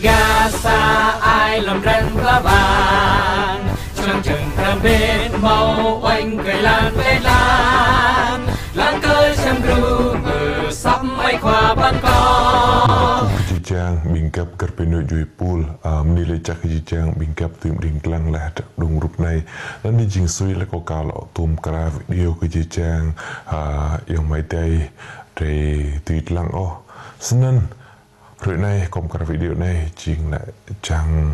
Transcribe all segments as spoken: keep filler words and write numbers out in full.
Gasa ai lăm răng pla bang, čang čang kram bên mâo oanh kơ lan kơ lan, lan kơ čang gru mơ săp mai khua ban kâo. Jih jang ƀĭng găp kơ pê nô jui pul, a, mni lĕ čăk jih jang ƀĭng găp tui mđing klang leh trăk đung rup anei. Anăn jing sui lĕ kâo ka lŏ tuôm kra video kơ jih jang, a, ayŏng amai adei drei tui dlăng ôh. Snăn, hruê anei, kâo mkra video anei, jing lĕ čang,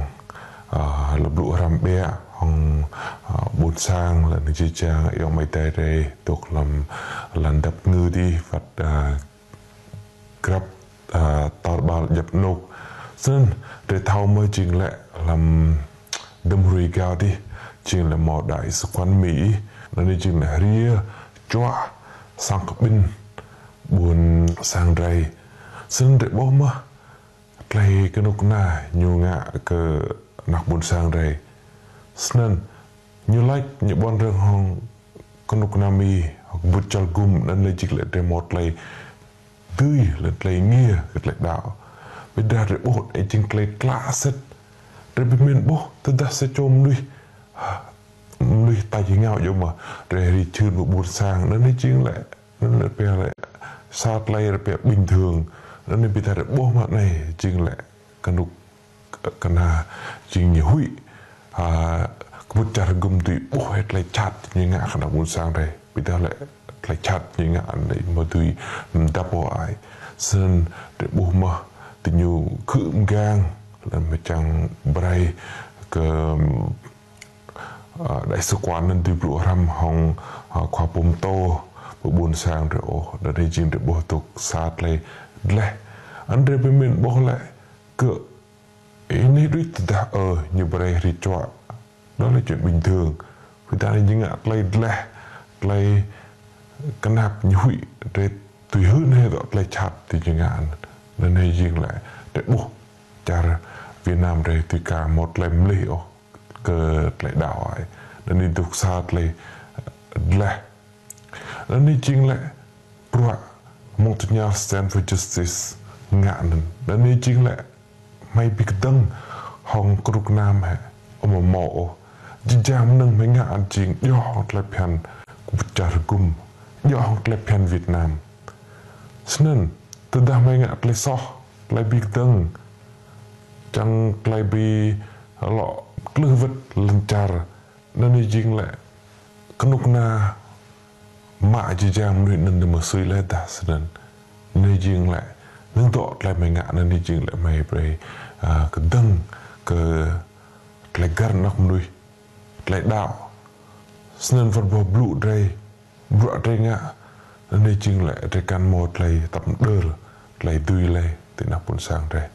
a, lŏ blŭ hrăm ƀiă, hŏng, a, ƀuôn sang, leh anăn jih jang, ayŏng amai adei drei, dôk hlăm, lăn dap kngư dih, wăt, a, grăp, a, tar ƀar djăp anôk. Snăn, drei thâo mơh jing lĕ hlăm dŭm hruê êgao dih, jing lĕ mâo đại sứ quán Mi ih, anăn jing lĕ hriê čuă sang kƀĭn ƀuôn sang drei. Snăn drei ƀuh mơh, tlei knŭk kna ñu ngă kơ anak ƀuôn sang drei. Snăn, ñu lač ñu ƀuăn rơ̆ng hŏng knŭk kna Mi, hŏng kbŭt čar gŭm, anăn lĕ jing lĕ drei mâo tlei dưi, leh tlei êngiê, kơ tlei đăo. Ƀiădah drei ƀuh, ơ jing tlei tlă sĭt. Drei bi mĭn ƀuh, tơdah sa čô mnuih, mnuih tač êngao djŏ mơh, drei hriê čhưn ƀuôn sang, anăn jing lĕ, anăn lĕ pia lĕ, sa tlei lĕ pia bình thường, anăn ƀiădah drei ƀuh mơh anei, jing lĕ, knŭk kna jing ñu huĭ, a, kbŭt čar gŭm dưi ƀuh tlei čhat ñu ngă kơ anak ƀuôn sang drei. Ƀiădah lĕ tlei čhat ñu ngă anei amâo dưi mdăp ôh ai. Snăn drei ƀuh mơh diñu kơ mgang, leh anăn čang brei kơ, a, đại sứ quán anăn dưi blŭ hrăm hŏng, a, khua pô mtô ƀuôn sang drei ôh. Anăn jing drei ƀuh dôk sa tlei dleh. Anăn drei bi mĭn ƀuh lĕ kơ Ơ, anei đuč tơdah, ơ, ñu brei hriê čuă. Đó là chuyện bình thường. Ƀiădah ñu ngă tlei dleh, tlei knap ñu huĭ, drei tui hưn hĕ dŏ tlei čhat diñu ngă. Anăn jing lĕ, drei ƀuh čar Việt Nam drei tui ka mâo tlei mlih ôh kơ tlei đăo ai. Anăn dôk sa tlei dleh. Anăn jing lĕ bruă mơ̆ng tơña Stand for Justice ngă anăn. Anăn jing lĕ hmei bi kdơ̆ng hŏng knŭk kna hĕ, amâo mâo ôh. Jih jang mnơ̆ng hmei ngă anăn jing djŏ hŏng tlei bhiăn kbŭt čar gŭm, djŏ hŏng tlei bhiăn Việt Nam. Snăn, tơdah hmei ngă tlei soh, tlei bi kdơ̆ng, čiăng tlei bi lŏ klưh wĭt lăn čar, anăn jing lĕ knŭk kna mă jih jang mnuih anăn msui leh dah snăn. Anăn jing lĕ, năng dŏ tlei hmei ngă anăn jing lĕ hmei brei, a, kdơ̆ng kơ tlei găr anak mnuih, tlei đăo. Snăn wăt boh blŭ drei, bruă drei ngă, anăn jing lĕ drei kăn mâo tlei tăp mđơr, tlei dưi leh ti anăp ƀuôn sang drei.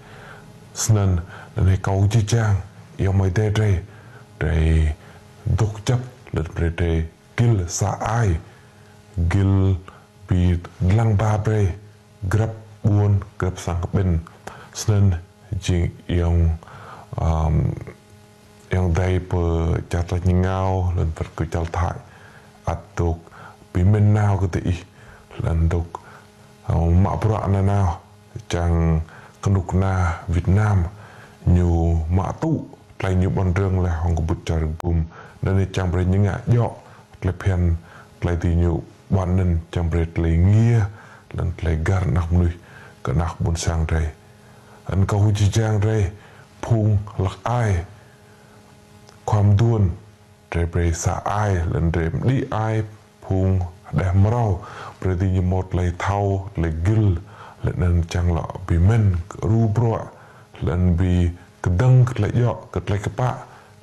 Snăn, anăn kâo jih jang, ayŏng amai adei drei, drei dôk kjăp, leh brei drei gĭr sa ai, gĭr bi dlăng ba brei, grăp ƀuôn, grăp sang kƀĭn. Snăn jing ayŏng, ăm, ayŏng adei pơ čar tač êngao, leh anăn pơ čar Thái. Ăt dôk bi mĭn nao kơ diih, leh anăn dôk, ăm, mă bruă nanao, čiăng knŭk kna Việt Nam, ñu mă tŭ, tlei ñu ƀuăn rơ̆ng leh hŏng kbŭt čar gŭm. Anăn čiăng brei ñu ngă djŏ, tlei bhiăn, tlei diñu ƀuăn anăn čiăng brei tlei êngiê, leh anăn tlei găr anak mnuih, kơ anak ƀuôn sang drei. Anăn kâo jih jang drei, phung hlăk ai, khua mduôn, drei brei sa ai, leh anăn drei mđĭ ai, phung hđeh mrâo, brei diñu mâo tlei thâo, tlei gĭr, leh anăn čiăng lŏ bi mĭn, kơ ru bruă, leh anăn bi kdơ̆ng kơ tlei djŏ, kơ tlei kpă,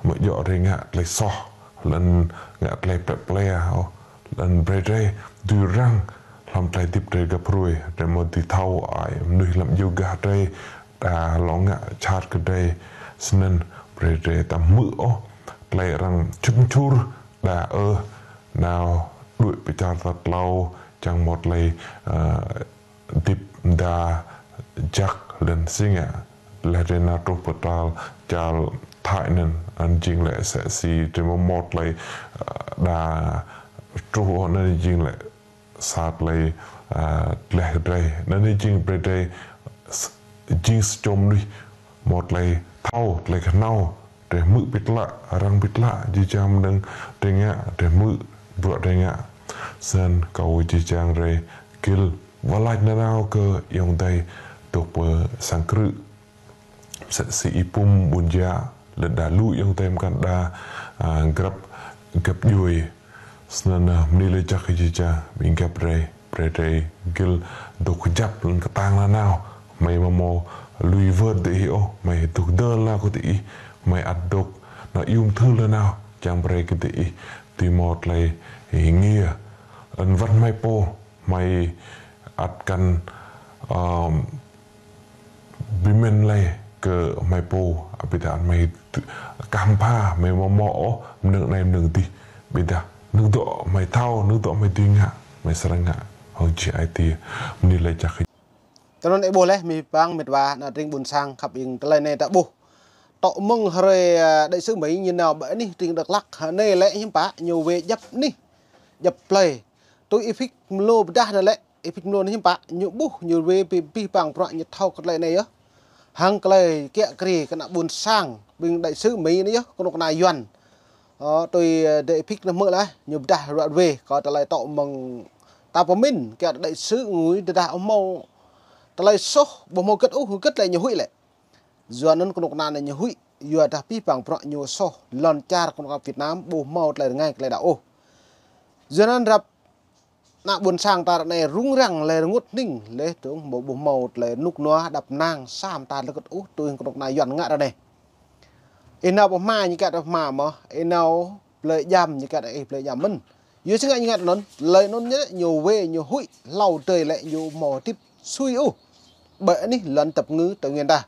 amâo djŏ drei ngă tlei soh, leh anăn ngă tlei plĕ plĕ, ôh, leh anăn brei drei, dưi răng, hlăm tlei hdĭp drei găp hruê, drei amâo dưi thâo ai, mnuih hlăm djiêu gah drei, đa lŏ ngă čhat kơ drei, snăn brei drei tăm hmư̆ ôh, tlei arăng čŭp čhur, đa ơ, nao đuĕ pơ čar tal tlâo, čiăng mâo tlei, ơ, hdĭp mda jăk leh anăn si ngă. Leh drei nao truh pơ tal čar Thái anăn, anăn jing lĕ msĕ si drei amâo mâo tlei, ơ, đa truh ôh anăn jing lĕ sa tlei, ơ, dleh drei. Anăn jing brei drei s-, jing sa čô mnuih mâo tlei thâo, tlei knhâo, drei hmư̆ bi tlă, arăng bi tlă, jih jang mnơ̆ng drei ngă, drei hmư̆, bruă drei ngă. Snăn kâo jih jang drei gĭr wah lač nanao kơ ayŏng adei dôk pơ sang krư̆. Msĕ si Y-Pum Ƀuôn Jă, leh đa lu ayŏng adei mkăn đa, a, grăp găp djuê. Snăn, a, mni lač jăk kơ jih jang, ƀĭng găp drei, brei drei gĭr dôk kjăp leh ktang nanao. Hmei amâo mâo lui wơr diih ôh, hmei dôk dơr nanao kơ diih, hmei ăt dôk nao iêu mthưr nanao, čiăng brei kơ diih dưi mâo tlei êngiê. Leh anăn wăt hmei pô, hmei ăt kăn, ơ, bi mĭn lei kơ hmei pô, ƀiădah hmei t-, kah mbha, hmei amâo mâo ôh mnơ̆ng anei mnơ̆ng dih. Ƀiădah mnơ̆ng dŏ hmei thâo, mnơ̆ng dŏ hmei dưi ngă, hmei srăng ngă hŏng jih ai tiê. Mni lač jăk. Tơ anăn ih ƀuh leh, mĭn păng mĭt wa, ană tring ƀuôn sang khăp ing tlei anei ta ƀuh. Tŏ mơ̆ng hruê, a, đại sứ Mỹ ñu nao ƀơ anih tring Dak Lak, anei lĕ hiưm pă, ñu wê djăp anih, djăp plei. Tui Y-Phik Mlô pơdah anăn lĕ, Y-Phik Mlô anăn hiưm pă, ñu ƀuh, ñu wê bi, bi păng bruă ñu thâo kơ tlei anei yơh. Hăng klei kiă kriê kơ ană ƀuôn sang, ƀĭng đại sứ Mỹ anei yơh, knŭk kna Yuăn. Ơ, tui, ơ, dê Y-Phik anăn hmư̆ leh, ñu pơdah ruă wê, kơ tlei tŏ mơ̆ng ta pơmĭn, kiă đại sứ ngui tơdah amâo tlei soh, ƀu mâo gĭt ôh, gĭt lĕ ñu huĭ lĕ. Yua anăn knŭk kna anei ñu huĭ, yua dah bi păng bruă ñu soh, lŏn čar knŭk kna Việt Nam, ƀu mâo tlei rngai klei đăo ôh. Yua anăn răp ană ƀuôn sang ta ară anei rŭng răng leh rngŭt hnĭng leh dơ̆ng mâo ƀuh mâo tlei rơnŭk rơnua đăp năng sa mta lĕ kơ ôh tui knŭk kna Yuăn ngă ară anei. Ih nao pơ hma ñu kiă pơ hma mơh, ih nao blei djam ñu kiă ih blei djam mơ̆n. Yua si ngă ñu ngă anăn, tlei anăn ñu, ñu wê, ñu huĭ, hlâo dei lĕ ñu mâo hdĭp sui ôh. Ƀơ anih lŏn tăp ngư Tây Nguyên ta.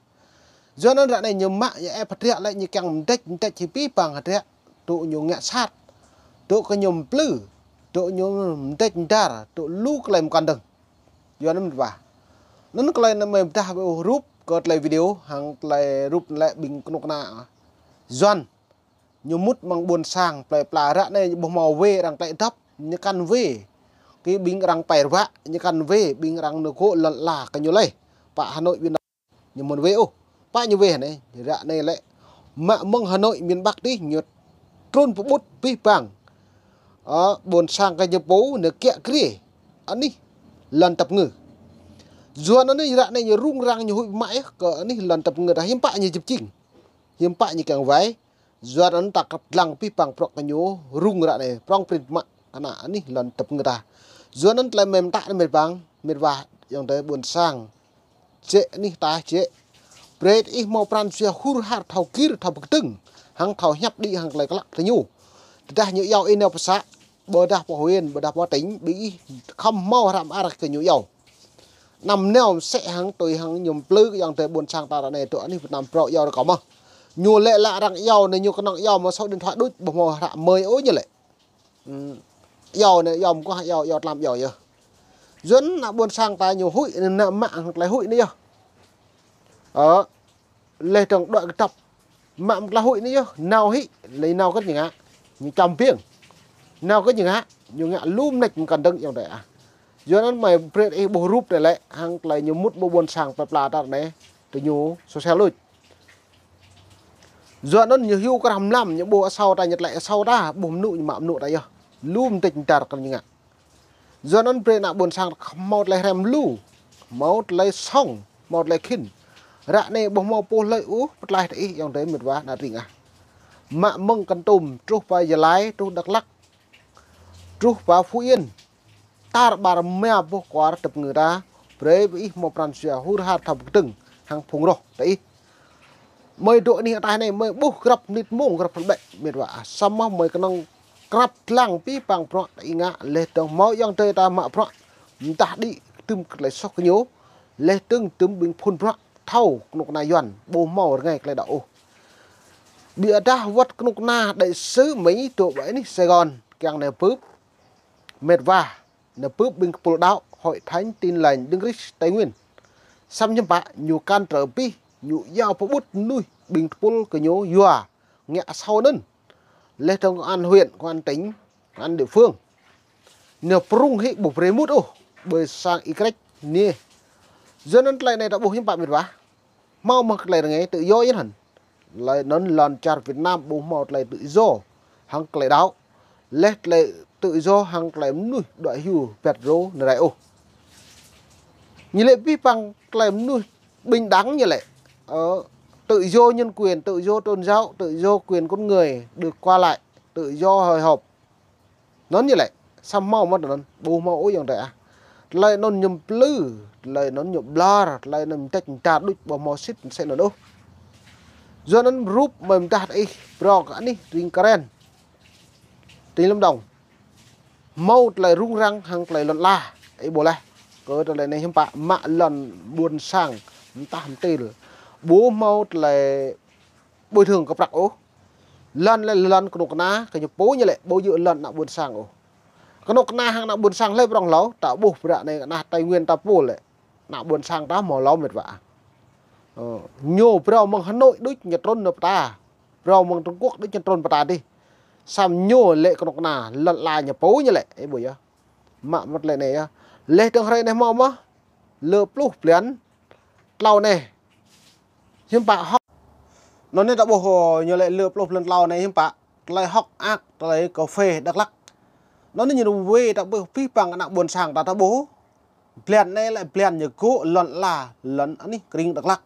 Yua anăn ară anei ñu mă, ñu ĕp hdră lĕ ñu kiăng mdêč, mdêč hĭ bi păng hdră, tŭ ñu ngă sat, tŭ kơ ñu mplư, tŭ ñu mdêč mdar, tŭ lu klei mkăn dơ̆ng. Yua anăn mĭt wa. Anăn klei anăn mei pơdah ƀuh rup kơ tlei video, hăng tlei rup lĕ ƀĭng knŭk kna Yuăn. Ñu mŭt mơ̆ng ƀuôn sang, plei pla ară anei ƀuh mâo wê arăng tlĕ dăp, ñu kăn wê. Kơ ƀĭng arăng pei rwă, ñu kăn wê, ƀĭng arăng nao gŏ lăn ala kơ ñu leh. Pă Hà Nội Việt Nam ñu mơ̆n wê ôh. Pă ñu wê anei, ară anei lĕ. Mă mơ̆ng Hà Nội miền Bắc dih ñu trŭn pơƀut bi păng. Ơ, ƀuôn sang kơ ñu pô, ñu kiă kriê. Anih lŏn tăp ngư. Yua anăn ară anei ñu rŭng răng ñu huĭ mă yơh kơ anih lŏn tăp ngư ta hiưm pă ñu jăp jing. Hiưm pă ñu kiăng wai. Yua anăn ta kăp dlăng bi păng bruă kơ ñu rŭng ară anei prŏng prĭn mă kơ ană anih lŏn tăp ngư ta. Yua anăn tlei mei mtă anei mĭt păng, mĭt wa ayŏng adei ƀuôn sang. Jĕ anih ta jĕ. Brei ih mâo pran jua hur har thâo gĭr thâo bi kdơ̆ng. Hăng thâo hiăp đĭ hăng klei klă kơ ñu. Tơdah ñu iâu ih nao pơ să, ƀôdah pơ huyện, ƀôdah pơ tỉnh, bi ih khăm mâo hră mơar kơ ñu iâu. Năm nao msĕ hăng tui hăng ñu mplư kơ ayŏng adei ƀuôn sang ta ară anei tŭ anih Việt Nam brâo iâu rơkâo mơh. Ñu lĕ lă arăng iâu anei ñu knŏng iâu mâo số điện thoại đuč ƀu mâo hră mơi ôh ñu lĕ. Ưm, iâu anei iâu mguah iâu, iâu tlam iâu yơh. Yuăn ană ƀuôn sang ta ñu huĭ anăn nao mă hŏng klei huĭ anei yơh. Ơ, leh dơ̆ng đuĕ kdăp. Mă mklă huĭ anei yơh, nao hĭ, leh nao kơ ñu ngă. Ñu čăm biêng. Nao kơ ñu ngă, ñu ngă lu mnêč mkăn dơ̆ng ayŏng adei ah. Yua anăn mei brei ih ƀuh rup anei lĕ, hăng klei ñu mŭt ƀơ ƀuôn sang plei pla ta anei, tơ ñu social luč. Yua anăn ñu hiu krah mlam, ñu ƀuh asâo ta, ñu tlĕ asâo ta, ƀuh mnŭ ñu mă mnŭ ta yơh. Lu mdêč mdar kơ ñu ngă. Yua anăn brei ană ƀuôn sang khăm mâo tlei hrăm lu, mâo tlei sŏng, mâo tlei khĭn. Ară anei ƀuh mâo pô hlei ôh, pơtlaih diih ayŏng adei mĭt wa ană tring ah. Mă mơ̆ng Kon Tum, truh pơ Gia Lai, truh Dak Lak, truh pơ Phú Yên. Tar ƀar mia boh kwar tăp ngư ta, brei ih mâo pran jua hur har thâo bi kdơ̆ng, hăng phung roh diih. Mơi dôk anih ataih anei, mơi ƀuh grăp mnĭt mmông, grăp hlăk ƀĕ, mĭt wa ah. Samơ̆ mơi knŏng krăp dlăng bi păng bruă ta ih ngă, leh dơ̆ng mâo ayŏng adei ta mă bruă, mdah đĭ dŭm kơ tlei soh kơ ñu, leh dơ̆ng dŭm ƀĭng phŭn bruă, thâo knŭk kna Yuăn, ƀu mâo rngai klei đăo ôh. Ƀiădah wăt knŭk kna đại sứ Mỹ dôk ƀơ anih Sài Gòn, kiăng anei bưp, mĭt wa, anei bưp ƀĭng kpul đăo, Hội Thánh Tin Lành Đấng Christ Tây Nguyên. Săm hiưm pă, ñu kăn trơ bi, ñu iâu pơƀut mnuih ƀĭng kpul kơ ñu yua, ngă asâo anăn. Leh dơ̆ng công an huyện, công an tỉnh, công an địa phương. Ñu prŭng hĭ ƀu brei mŭt ôh, ƀơi sang Y-Krĕč ñu. Yua anăn tlei anei ta ƀuh hiưm pă mĭt wa. Mâo mơh klei rơngai tự do yơh hăn. Leh anăn lăn čar Việt Nam ƀu mâo klei tự do hăng klei đăo. Leh klei tự do hăng klei mnuih đuĕ hiu pet rô nrai ôh. Ñu lĕ bi păng klei mnuih bình đẳng ñu lĕ. Ờ, tự do nhân quyền, tự do tôn giáo, tự do quyền con người được qua lại, tự do hội họp. Anăn ñu lĕ, săm mâo mơh anăn, ƀu mâo ôh ayŏng adei ah. Klei anăn ñu mplư, klei anăn ñu ƀlŏr, klei anăn mdêč mdar đuč ƀu mâo sĭt msĕ anăn ôh. Yua anăn rup mơ̆ng mdah ih, prŏng kơ anih, ring kren. Tỉnh Lâm Đồng. Mâo klei rŭng răng hăng klei lăn ala, ih ƀuh leh. Kơ klei anei hiưm pă mă lăn ƀuôn sang, mtah mtil. Ƀu mâo klei bồi thường kơ prăk ôh. Lăn lĕ lăn knŭk kna, kơ ñu pô ñu lĕ ƀu djŏ lăn ană ƀuôn sang ôh. Knŭk kna hăng ană ƀuôn sang lĕ prŏng hlâo, ta ƀuh prăk anei ană Tây Nguyên ta pô lĕ. Ană ƀuôn sang ta mâo hlâo mĭt wa. Ơ, ñu brâo mơ̆ng Hà Nội đuč ñu trŭn nao pơ ta. Brâo mơ̆ng Trung Quốc đuč ñu trŭn pơ ta dih. Săm ñu lĕ knŭk kna, lăn ala ñu pô ñu lĕ, ih ƀuh yơh. Mă mơ̆t lĕ anei yơh. Leh dơ̆ng hruê anei mâo mơh, lơ pluh blan tlâo anei. Hiưm pă hŏk. Anăn anei ta ƀuh, ơ, ñu lĕ lơ pluh blan tlâo anei hiưm pă. Klei hŏk mơak, klei cà phê Dak Lak. Anăn anei ñu wê ta ƀuh bi păng ană ƀuôn sang ta ta ƀuh. Blan anei lĕ blan ñu gŏ lăn ala, lăn anih krĭng Dak Lak.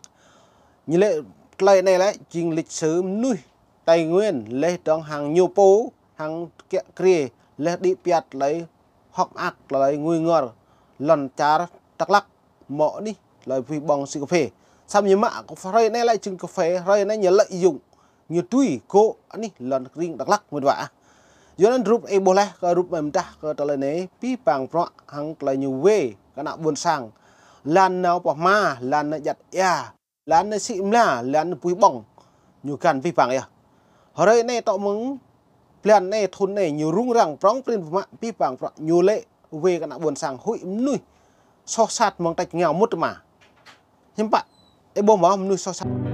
Ñu lĕ klei anei lĕ jing lịch sử mnuih Tây Nguyên leh dơ̆ng hăng ñu pô, hăng kiă kriê, leh đĭ piat klei hŏk mơak, klei ngui ngor, lăn čar Dak Lak. Mâo anih, klei bi ƀơ̆ng si cà phê. Săm ñu mă, hruê anei lĕ jing cà phê, hruê anei ñu lợi dụng. Ñu tui gŏ anih lăn krĭng Dak Lak mĭt wa ah. Yua anăn rup ih ƀuh leh kơ rup mơ̆ng mdah kơ klei anei, bi păng prăk hăng klei ñu wê kơ ană ƀuôn sang. Lăn nao pơ hma, lăn nao jăt ia, lăn nao sĭ mla, lăn nao pui ƀơ̆ng. Ñu găn bi păng yơh. Hruê anei tŏ mơ̆ng blan anei thŭn anei ñu rŭng răng prŏng prĭn mă bi păng prăk ñu lĕ wê kơ ană ƀuôn sang huĭ mnuih soh sat mơ̆ng tač êngao mŭt tơma. Hiưm pă, ih ƀuh mơh mnuih soh sat.